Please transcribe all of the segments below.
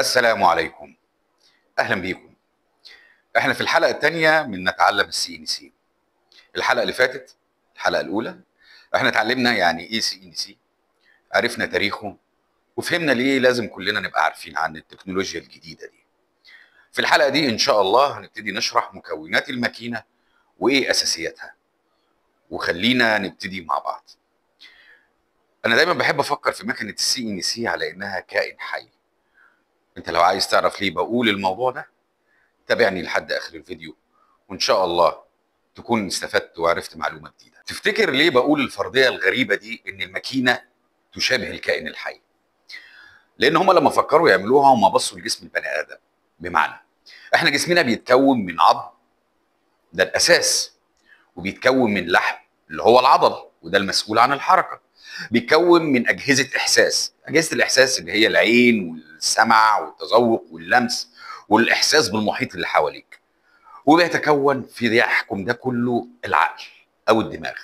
السلام عليكم، اهلا بيكم. احنا في الحلقة الثانية من نتعلم ال CNC. الحلقة اللي فاتت، الحلقة الاولى، احنا اتعلمنا يعني ايه CNC، عرفنا تاريخه وفهمنا ليه لازم كلنا نبقى عارفين عن التكنولوجيا الجديدة دي. في الحلقة دي ان شاء الله هنبتدي نشرح مكونات الماكينة وايه اساسياتها، وخلينا نبتدي مع بعض. انا دايما بحب افكر في مكنه ال CNC على انها كائن حي. انت لو عايز تعرف ليه بقول الموضوع ده تابعني لحد اخر الفيديو، وان شاء الله تكون استفدت وعرفت معلومة جديدة. تفتكر ليه بقول الفرضية الغريبة دي ان الماكينة تشابه الكائن الحي؟ لان هما لما فكروا يعملوها هما بصوا لجسم البني ادم. بمعنى احنا جسمنا بيتكون من عظم، ده الاساس، وبيتكون من لحم اللي هو العضل وده المسؤول عن الحركة، بيتكون من اجهزة احساس، اجهزة الاحساس اللي هي العين والسمع والتذوق واللمس والاحساس بالمحيط اللي حواليك، وبيتكون في يحكم ده كله العقل او الدماغ،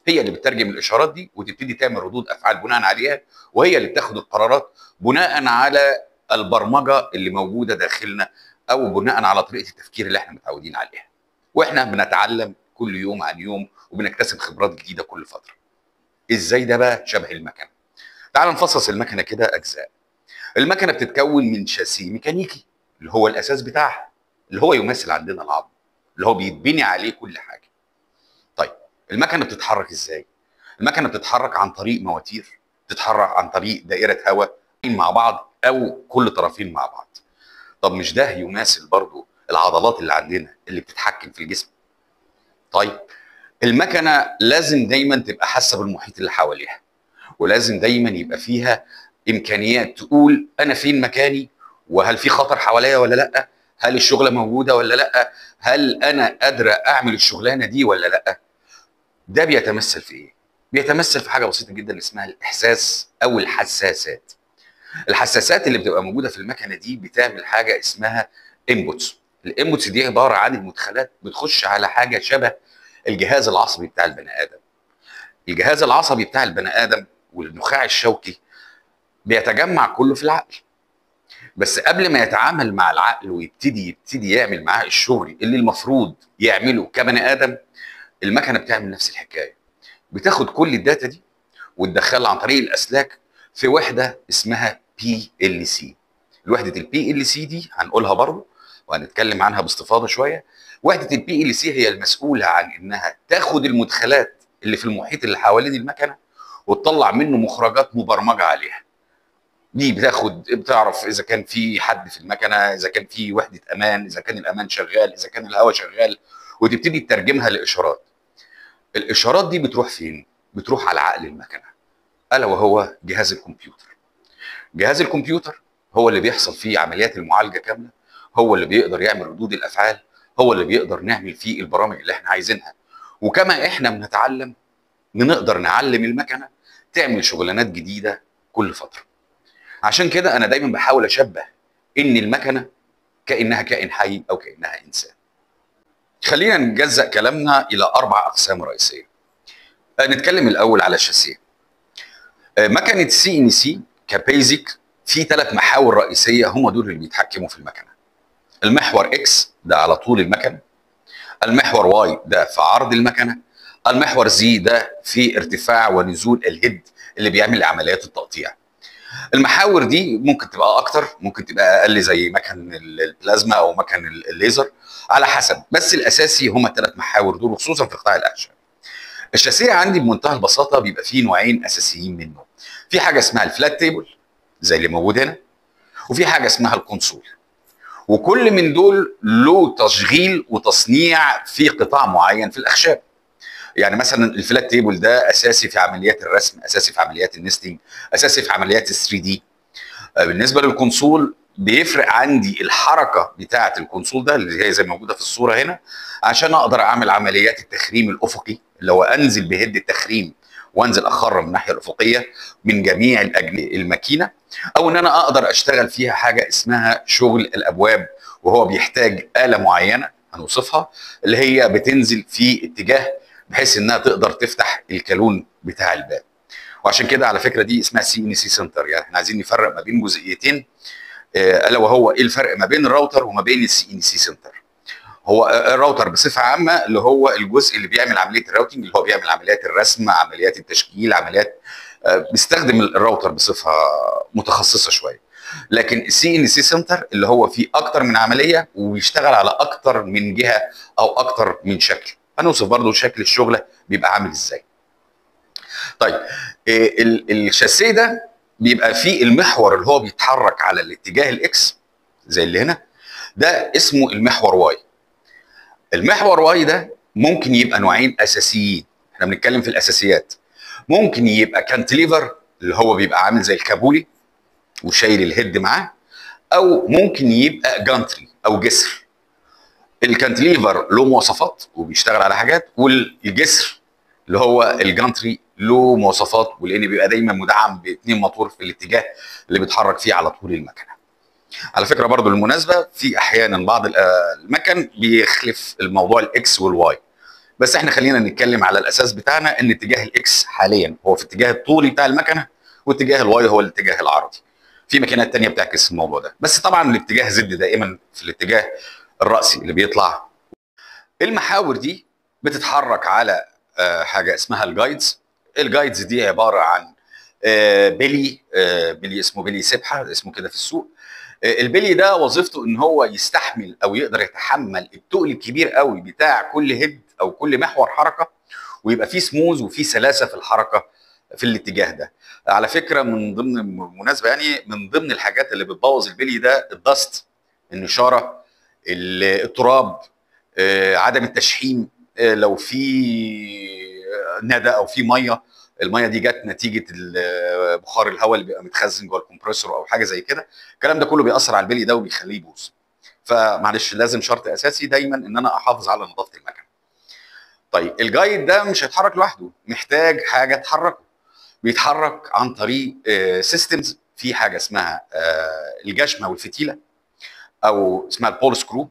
هي اللي بتترجم الاشارات دي وتبتدي تعمل ردود افعال بناء عليها، وهي اللي بتاخد القرارات بناء على البرمجة اللي موجودة داخلنا او بناء على طريقه التفكير اللي احنا متعودين عليها. واحنا بنتعلم كل يوم عن يوم وبنكتسب خبرات جديدة كل فترة. ازاي ده بقى شبه المكنه؟ تعال نفصص المكنه كده اجزاء. المكنه بتتكون من شاسيه ميكانيكي اللي هو الاساس بتاعها، اللي هو يمثل عندنا العظم اللي هو بيتبني عليه كل حاجة. طيب المكنه بتتحرك ازاي؟ المكنه بتتحرك عن طريق مواتير، بتتحرك عن طريق دائرة هواء مع بعض او كل طرفين مع بعض. طب مش ده يماثل برضو العضلات اللي عندنا اللي بتتحكم في الجسم؟ طيب المكنه لازم دايما تبقى حاسه بالمحيط اللي حواليها، ولازم دايما يبقى فيها امكانيات تقول انا فين مكاني، وهل في خطر حواليا ولا لا، هل الشغلة موجودة ولا لا، هل انا قادرة اعمل الشغلانة دي ولا لا. ده بيتمثل في ايه؟ بيتمثل في حاجة بسيطة جدا اسمها الاحساس او الحساسات. الحساسات اللي بتبقى موجودة في المكنه دي بتعمل حاجة اسمها inputs. ال inputs دي عبارة عن المدخلات بتخش على حاجة شبه الجهاز العصبي بتاع البني ادم. الجهاز العصبي بتاع البني ادم والنخاع الشوكي بيتجمع كله في العقل، بس قبل ما يتعامل مع العقل ويبتدي يعمل معاه الشغل اللي المفروض يعمله كبني ادم، المكنه بتعمل نفس الحكاية، بتاخد كل ال data دي وتدخلها عن طريق الاسلاك في وحده اسمها PLC. الوحدة ال PLC دي هنقولها برضه وهنتكلم عنها باستفاضة شوية. وحده ال PLC هي المسؤولة عن انها تاخد المدخلات اللي في المحيط اللي حوالين المكنه وتطلع منه مخرجات مبرمجه عليها. دي بتاخد، بتعرف اذا كان في حد في المكنه، اذا كان في وحده امان، اذا كان الامان شغال، اذا كان الهواء شغال، وتبتدي تترجمها لاشارات. الاشارات دي بتروح فين؟ بتروح على عقل المكنه، الا وهو جهاز الكمبيوتر. جهاز الكمبيوتر هو اللي بيحصل فيه عمليات المعالجة كاملة، هو اللي بيقدر يعمل ردود الافعال، هو اللي بيقدر نعمل فيه البرامج اللي احنا عايزينها. وكما احنا بنتعلم بنقدر نعلم المكنه تعمل شغلانات جديدة كل فترة. عشان كده انا دايما بحاول اشبه ان المكنه كانها كائن حي او كانها انسان. خلينا نجزأ كلامنا الى 4 اقسام رئيسية. نتكلم الاول على الشاسيه. مكنه CNC ك basic في 3 محاور رئيسية هم دول اللي بيتحكموا في المكنه. المحور X ده على طول المكنه، المحور Y ده في عرض المكنه، المحور Z ده في ارتفاع ونزول ال head اللي بيعمل عمليات التقطيع. المحاور دي ممكن تبقى اكتر، ممكن تبقى اقل زي مكن البلازما او مكن الليزر على حسب، بس الاساسي هما 3 محاور دول، وخصوصا في قطاع الاخشاب. الشاسيه عندي بمنتهى البساطة بيبقى فيه نوعين اساسيين منه. في حاجة اسمها ال flat table زي اللي موجود هنا، وفي حاجة اسمها ال console، وكل من دول له تشغيل وتصنيع في قطاع معين في الاخشاب. يعني مثلا ال flat table ده اساسي في عمليات الرسم، اساسي في عمليات ال nesting، اساسي في عمليات ال 3D. بالنسبة لل console بيفرق عندي الحركة بتاعه ال console ده اللي هي زي موجودة في الصورة هنا، عشان اقدر اعمل عمليات التخريم الافقي اللي هو انزل ب head التخريم وانزل اخرم الناحية الافقية من جميع الماكينة، او ان انا اقدر اشتغل فيها حاجة اسمها شغل الابواب، وهو بيحتاج اله معينة هنوصفها اللي هي بتنزل في اتجاه بحيث انها تقدر تفتح الكالون بتاع الباب. وعشان كده على فكرة دي اسمها CNC center. يعني احنا عايزين نفرق ما بين جزئيتين الا وهو ايه الفرق ما بين الراوتر وما بين ال CNC center. هو الراوتر بصفة عامة اللي هو الجزء اللي بيعمل عملية ال routing، اللي هو بيعمل عمليات الرسم، عمليات التشكيل، عمليات بيستخدم الراوتر بصفة متخصصة شوية. لكن ال CNC center اللي هو فيه اكتر من عملية وبيشتغل على اكتر من جهة او اكتر من شكل. هنوصف برضو شكل الشغلة بيبقى عامل ازاي. طيب الشاسيه ده بيبقى فيه المحور اللي هو بيتحرك على الاتجاه ال X زي اللي هنا ده، اسمه المحور Y. المحور Y ده ممكن يبقى نوعين اساسيين، احنا بنتكلم في الاساسيات. ممكن يبقى cantilever اللي هو بيبقى عامل زي الكابولي وشايل ال head معاه، او ممكن يبقى gantry او جسر. ال cantilever له مواصفات وبيشتغل على حاجات، والجسر اللي هو ال gantry له مواصفات، ولان بيبقى دايما مدعم باثنين موتور في الاتجاه اللي بيتحرك فيه على طول المكنه. على فكرة برضو بالمناسبة في احيانا بعض المكن بيخلف الموضوع ال X وال Y، بس احنا خلينا نتكلم على الاساس بتاعنا ان اتجاه ال X حاليا هو في اتجاه الطولي بتاع المكنه، واتجاه ال Y هو الاتجاه العرضي. في ماكينات تانية بتعكس الموضوع ده، بس طبعا الاتجاه Z دائما في الاتجاه الرأسي اللي بيطلع. المحاور دي بتتحرك على حاجة اسمها ال guides. ال guides دي عبارة عن بلي، بلي اسمه بلي سبحه، اسمه كده في السوق. البلي ده وظيفته ان هو يستحمل او يقدر يتحمل التقل الكبير قوي بتاع كل head او كل محور حركة، ويبقى فيه smooth وفيه سلاسة في الحركة في الاتجاه ده. على فكرة من ضمن المناسبة يعني من ضمن الحاجات اللي بتبوظ البلي ده ال dust، النشاره، التراب، عدم التشحيم، لو في ندى او في مية، المية دي جت نتيجة بخار الهواء اللي بيبقى متخزن جوه ال compressor او حاجة زي كده. الكلام ده كله بيأثر على البلي ده وبيخليه يبوظ. فمعلش لازم شرط اساسي دايما ان انا احافظ على نظافة المكنه. طيب ال guide ده مش هيتحرك لوحده، محتاج حاجة تحركه. بيتحرك عن طريق systems، في حاجة اسمها الجشمه والفتيله او اسمها ال ball screw،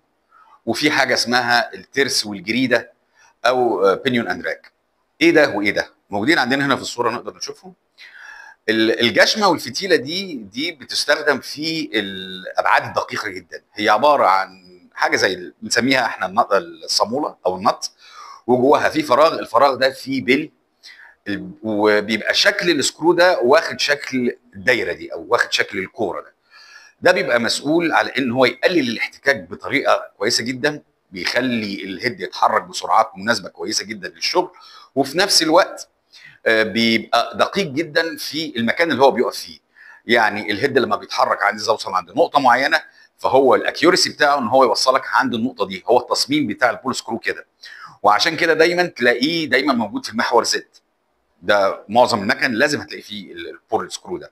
وفي حاجة اسمها الترس والجريده او pinion and rack. ايه ده وايه ده؟ موجودين عندنا هنا في الصورة نقدر نشوفهم. الجشمه والفتيله دي بتستخدم في الابعاد الدقيقة جدا. هي عبارة عن حاجة زي بنسميها احنا الصاموله او ال nut، وجواها في فراغ، الفراغ ده فيه بل، وبيبقى شكل ال screw ده واخد شكل الدايرة دي او واخد شكل الكورة ده. ده بيبقى مسؤول على ان هو يقلل الاحتكاك بطريقة كويسة جدا، بيخلي ال head يتحرك بسرعات مناسبة كويسة جدا للشغل، وفي نفس الوقت بيبقى دقيق جدا في المكان اللي هو بيقف فيه. يعني ال head لما بيتحرك عايز اوصل عند نقطة معينة، فهو ال accuracy بتاعه ان هو يوصلك عند النقطة دي. هو التصميم بتاع ال ball screw كده، وعشان كده دايما تلاقيه دايما موجود في المحور Z ده. معظم المكن لازم هتلاقي فيه ال ball screw ده.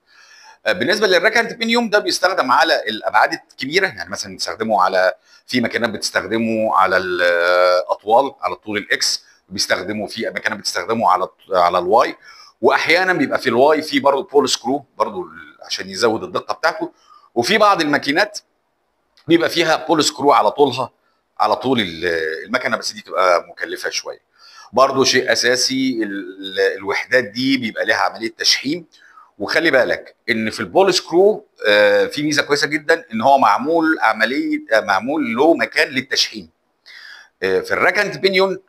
بالنسبة لل rack and pinion ده بيستخدم على الابعاد الكبيرة، يعني مثلا بيستخدمه على، في ماكينات بتستخدمه على الاطوال على طول ال X، بيستخدموا في ماكينات بتستخدمه على ال Y، واحيانا بيبقى في ال Y في برضه ball screw برضه عشان يزود الدقة بتاعته. وفي بعض الماكينات بيبقى فيها ball screw على طولها على طول المكنه، بس دي تبقى مكلفة شوية. برضه شيء اساسي الوحدات دي بيبقى لها عملية تشحيم. وخلي بالك ان في ال ball screw في ميزة كويسة جدا، ان هو معمول عملية، معمول له مكان للتشحيم. في ال rack and pinion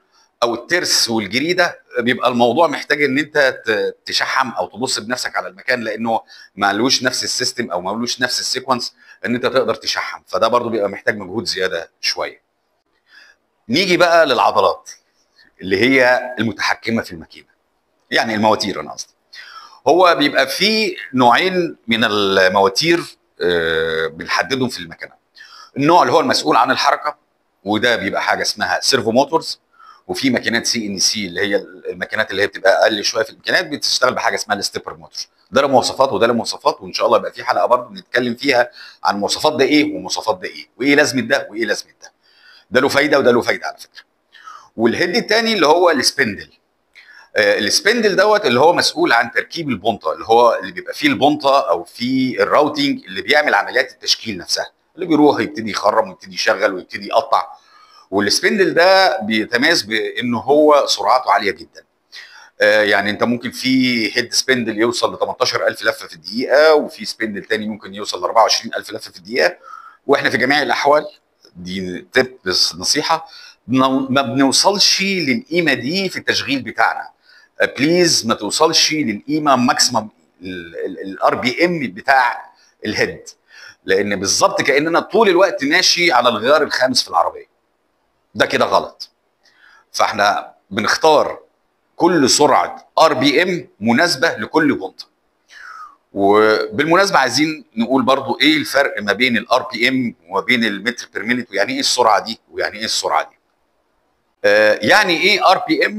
او الترس والجريده بيبقى الموضوع محتاج ان انت تشحم او تبص بنفسك على المكان، لانه معلوش نفس ال system او معلوش نفس ال sequence ان انت تقدر تشحم، فده برضو بيبقى محتاج مجهود زيادة شوية. نيجي بقى للعضلات اللي هي المتحكمه في الماكينة، يعني المواتير. انا قصدي هو بيبقى فيه نوعين من المواتير بنحددهم في المكنه. النوع اللي هو المسؤول عن الحركة، وده بيبقى حاجة اسمها servo motors، وفي ماكينات CNC اللي هي الماكينات اللي هي بتبقى اقل شوية في الامكانيات بتشتغل بحاجة اسمها ال stepper motor. ده له مواصفات وده له مواصفات، وان شاء الله يبقى في حلقة برضه بنتكلم فيها عن مواصفات ده ايه ومواصفات ده ايه، وايه لازمه ده وايه لازمه ده. ده له فايده وده له فايده على فكرة. وال head الثاني اللي هو ال spindle. ال spindle دوت اللي هو مسؤول عن تركيب البونطه، اللي هو اللي بيبقى فيه البونطه او فيه ال routing اللي بيعمل عمليات التشكيل نفسها، اللي بيروح يبتدي يخرم ويبتدي يشغل ويبتدي يقطع. وال spindle ده بيتميز بان هو سرعته عالية جدا. يعني انت ممكن في head spindle يوصل ل 18000 لفه في الدقيقة، وفي spindle تاني ممكن يوصل ل 24000 لفه في الدقيقة. واحنا في جميع الاحوال دي tip بس نصيحة، ما بنوصلش للقيمة دي في التشغيل بتاعنا. please ما توصلش للقيمة maximum ال RPM بتاع ال head، لان بالظبط كاننا طول الوقت ماشي على الغيار الخامس في العربية، ده كده غلط. فاحنا بنختار كل سرعة RPM مناسبة لكل بنطه. وبالمناسبة عايزين نقول برضو ايه الفرق ما بين ال RPM وما بين المتر per minute، ويعني ايه السرعة دي ويعني ايه السرعة دي. يعني ايه RPM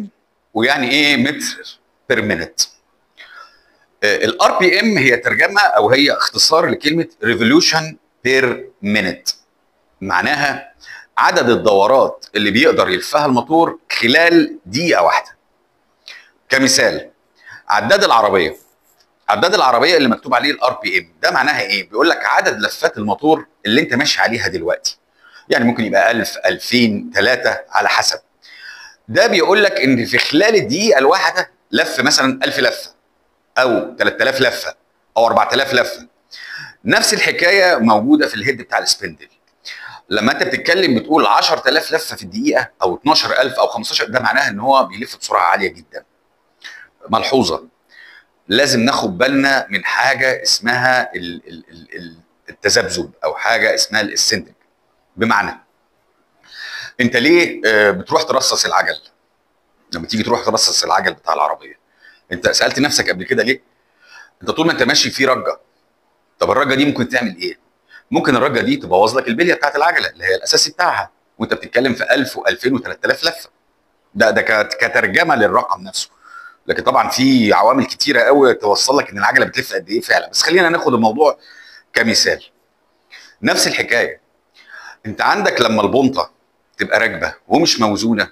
ويعني ايه متر per minute؟ ال RPM هي ترجمه او هي اختصار لكلمة revolution per minute، معناها عدد الدورات اللي بيقدر يلفها الموتور خلال دقيقة واحدة. كمثال عداد العربية، عداد العربية اللي مكتوب عليه ال RPM ده معناها ايه؟ بيقول لك عدد لفات الموتور اللي انت ماشي عليها دلوقتي، يعني ممكن يبقى 1000 2000 3 على حسب. ده بيقول لك ان في خلال الدقيقة الواحدة لف مثلا 1000 لفه او 3000 لفه او 4000 لفه. نفس الحكاية موجودة في ال head بتاع ال spindle. لما انت بتتكلم بتقول 10000 لفه في الدقيقة او 12000 او 15، ده معناها ان هو بيلف بسرعة عالية جدا. ملحوظة، لازم ناخد بالنا من حاجة اسمها التذبذب او حاجة اسمها ال eccentric. بمعنى انت ليه بتروح ترصص العجل؟ لما تيجي تروح ترصص العجل بتاع العربية، انت سالت نفسك قبل كده ليه؟ انت طول ما انت ماشي في رجه. طب الرجه دي ممكن تعمل ايه؟ ممكن الرجه دي تبوظ لك البلية بتاعت العجلة اللي هي الاساسي بتاعها، وانت بتتكلم في 1000 و2000 و3000 لفه. ده كترجمه للرقم نفسه، لكن طبعا في عوامل كتيرة قوي توصل لك ان العجلة بتلف قد ايه فعلا، بس خلينا ناخد الموضوع كمثال. نفس الحكاية انت عندك لما البنطه تبقى راكبه ومش موزونة،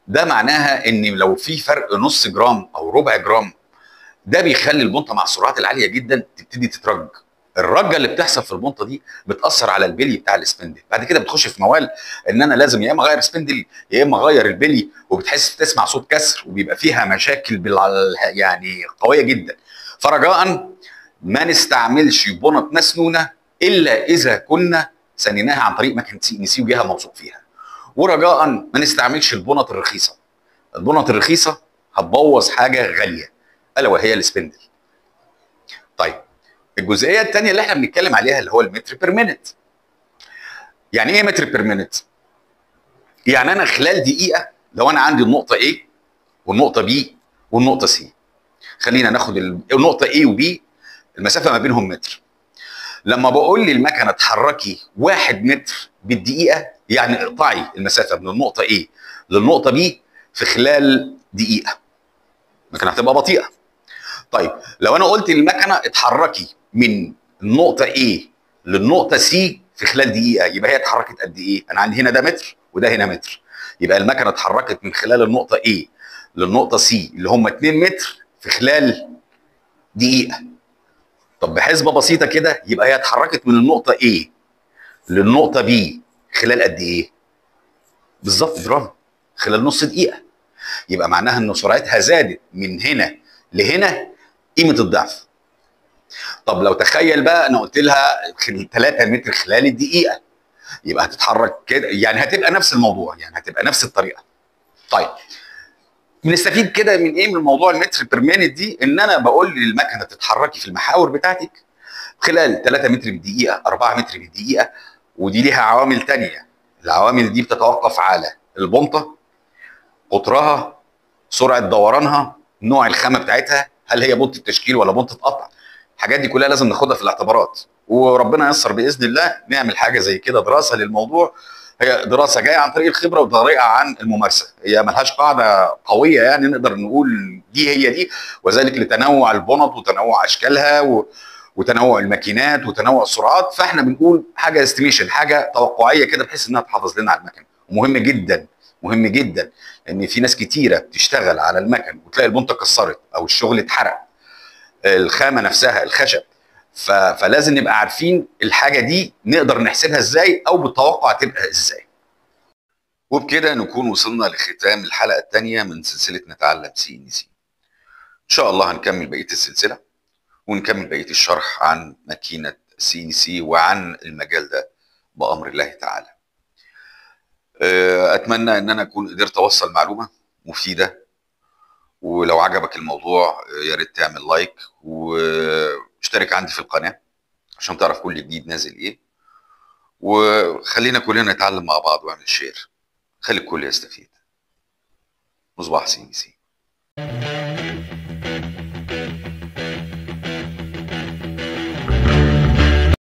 ده معناها ان لو في فرق نص جرام او ربع جرام، ده بيخلي البنطه مع السرعات العالية جدا تبتدي تترج. الرجه اللي بتحصل في البنطه دي بتاثر على البلي بتاع ال spindle. بعد كده بتخش في موال ان انا لازم يا اما اغير spindle يا اما اغير البلي، وبتحس تسمع صوت كسر وبيبقى فيها مشاكل يعني قوية جدا. فرجاء ما نستعملش بنط مسنونه الا اذا كنا سنيناها عن طريق مكنه CNC وجهه موثوق فيها. ورجاء ما نستعملش البنط الرخيصة. البنط الرخيصة هتبوظ حاجة غالية الا وهي ال spindle. طيب الجزئية الثانية اللي احنا بنتكلم عليها اللي هو المتر per minute. يعني ايه متر per minute؟ يعني انا خلال دقيقة لو انا عندي النقطة A والنقطة B والنقطة C، خلينا ناخد النقطة A و B المسافة ما بينهم متر. لما بقول للمكنه اتحركي 1 متر بالدقيقة، يعني اقطعي المسافة من النقطة A للنقطة B في خلال دقيقة. المكنه هتبقى بطيئه. طيب لو انا قلت للمكنه اتحركي من النقطة A للنقطة C في خلال دقيقة، يبقى هي اتحركت قد ايه؟ انا عندي هنا ده متر وده هنا متر، يبقى المكنه اتحركت من خلال النقطة A للنقطة C اللي هم 2 متر في خلال دقيقة. طب بحسبه بسيطة كده يبقى هي اتحركت من النقطة A للنقطة B خلال قد ايه؟ بالظبط برافو، خلال نص دقيقة. يبقى معناها ان سرعتها زادت من هنا لهنا قيمة الضعف. طب لو تخيل بقى انا قلت لها 3 متر خلال الدقيقة، يبقى هتتحرك كده، يعني هتبقى نفس الموضوع، يعني هتبقى نفس الطريقة. طيب بنستفيد كده من ايه من موضوع المتر per minute دي؟ ان انا بقول للمكنه تتحركي في المحاور بتاعتك خلال 3 متر بالدقيقة، 4 متر بالدقيقة، ودي ليها عوامل ثانية. العوامل دي بتتوقف على البنطه، قطرها، سرعة دورانها، نوع الخامة بتاعتها، هل هي بنطه تشكيل ولا بنطه قطع. الحاجات دي كلها لازم ناخدها في الاعتبارات، وربنا ييسر باذن الله نعمل حاجة زي كده دراسة للموضوع. هي دراسة جاية عن طريق الخبرة وطريقه عن الممارسة، هي ملهاش قاعدة قوية يعني نقدر نقول دي هي دي، وذلك لتنوع البنط وتنوع اشكالها وتنوع الماكينات وتنوع السرعات. فاحنا بنقول حاجة estimation، حاجة توقعيه كده بحيث انها تحافظ لنا على المكن. ومهم جدا، مهم جدا ان في ناس كتيرة بتشتغل على المكن وتلاقي البنطه اتكسرت او الشغل اتحرق، الخامة نفسها، الخشب. فلازم نبقى عارفين الحاجة دي نقدر نحسبها ازاي او بالتوقع تبقى ازاي. وبكده نكون وصلنا لختام الحلقة الثانية من سلسلة نتعلم CNC. ان شاء الله هنكمل بقية السلسلة ونكمل بقية الشرح عن ماكينة CNC وعن المجال ده بامر الله تعالى. اتمنى ان انا اكون قدرت اوصل معلومة مفيدة، ولو عجبك الموضوع يا ريت تعمل like واشترك عندي في القناة عشان تعرف كل جديد نازل ايه، وخلينا كلنا نتعلم مع بعض واعمل share، خلي الكل يستفيد. مصباح CNC.